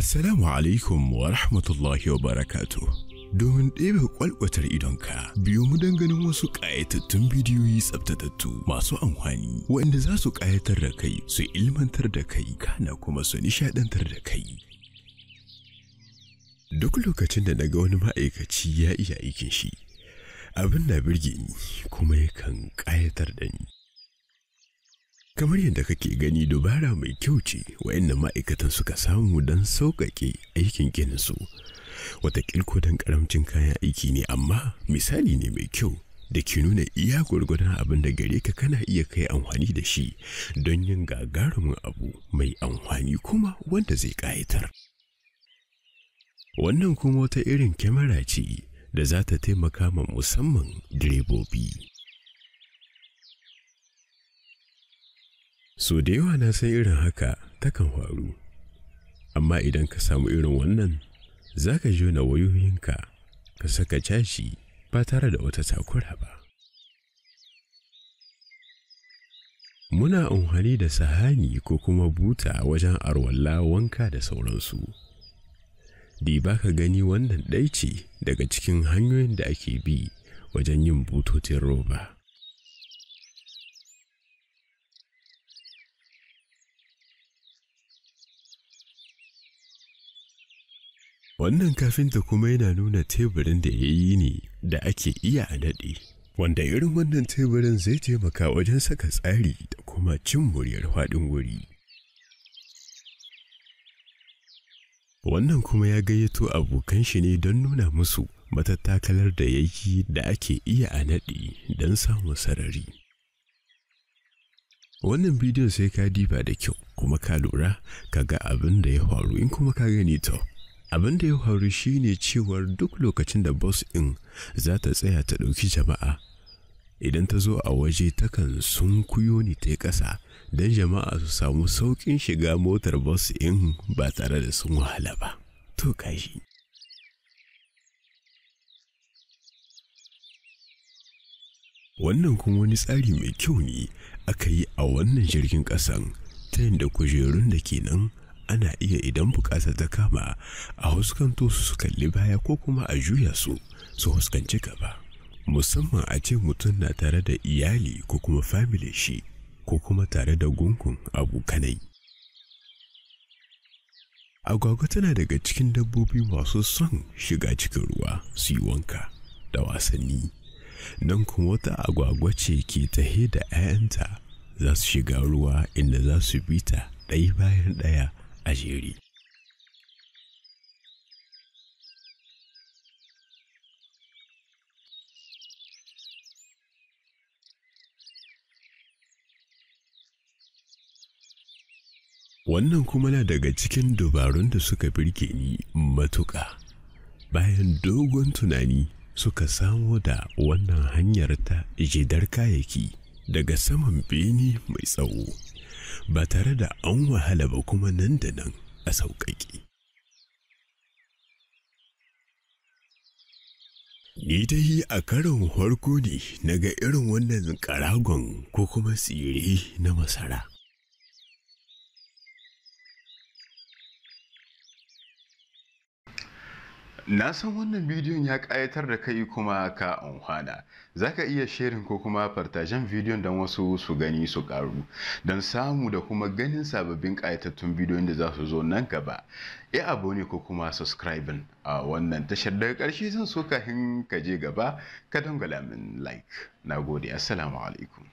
Assalamu alaikum wa rahmatullahi wa barakatuh. Domin ɗebe ƙwalƙwatar idonka, biyo mu don ganin wasu ƙayatattun bidiyoyi tsaftatattu masu amfani, waɗanda za su ƙayatar da kai, su ilmantar da kai, kana kuma su nishaɗantar da kai. Duk lokacin da naga wani ma'aikaci ya iya aikin shi, abin na birge ni kuma yakan ƙayatar da ni. Kamar yadda kake gani, dubara mai kyau ce waɗannan ma'aikatan suka samu don sauƙaƙe aikin gininsu. Wataƙil ko don ƙaramcin kayan aiki ne, amma misali ne mai kyau da ke nuna iya gwargwadon abin da gare ka kana iya kai amfani da shi don yin gagarumin abu mai amfani kuma wanda zai ƙayatar. Wannan kuma wata irin kyamara ce da za ta taimaka ma musamman direbobi. So da yawa na san irin haka takan faru, amma idan ka samu irin wannan, za ka jona wayoyinka ka saka caji ba tare da wata takura ba. Muna amfani da sahani ko kuma buta wajen arwalla, wanka da sauransu. Diba ka gani, wannan ɗai ce daga cikin hanyoyin da ake bi wajen yin bututun roba. Wannan kafinta kuma yana nuna teburin da ya yi ne da ake iya a daɗe, wanda irin wannan teburin zai taimaka wajen saka tsari da kuma cin muryar faɗin wuri. Wannan kuma ya gayyato abokan shi ne don nuna musu matattakalar da ya yi da ake iya a naɗe don samun sarari. Wannan bidiyon sai ka diba da kyau kuma ka lura ka ga abin da ya faru. In kuma ka gani, to abin da ya faru shine cewar duk lokacin da bus ɗin za ta tsaya ta ɗauki jama'a, idan ta zo a waje takan sunkuyo ne ta yi ƙasa don jama'a su samu sauƙin shiga motar bus ɗin ba tare da sun wahala ba. To kashi. Wannan kuma wani tsari mai kyau ne aka yi a wannan jirgin ƙasan, ta yadda kujerun da ke nan ana iya, idan bukata ta kama, a huskanto su su kalli baya ko kuma a juya su su huskanci gaba, musamman a ce mutum na tare da iyali ko kuma family shi ko kuma tare da gungun abokanai. Agwagwa tana daga cikin dabbobi masu son shiga cikin ruwa su yi wanka da wasanni. Nan kuma wata agwagwa ce ke tahe da 'ya'yanta za su shiga ruwa, inda za su bi ta ɗaya bayan ɗaya a jere. Wannan kuma na daga cikin dubarun da suka birge ni matuƙa. Bayan dogon tunani suka samo da wannan hanyar ta jidar kayayyaki daga saman bene mai tsawo ba tare da an wahala ba, kuma nan da nan a sauƙaƙe. Ni dai a karon farko ne na ga irin wannan ƙaragon ko kuma tsire na masara. Na san wannan bidiyon ya ƙayatar da kai kuma ka amfana. Za ka iya sharing ko kuma partagen bidiyon don wasu su gani su ƙaru. Don samu da kuma ganin sababbin ƙayatattun bidiyon da za su zo nan gaba, ya abonner ko kuma subscribing a wannan tashar. Daga ƙarshe, zan so kafin ka je gaba ka dangwala min like. Na gode. Assalamu alaikum.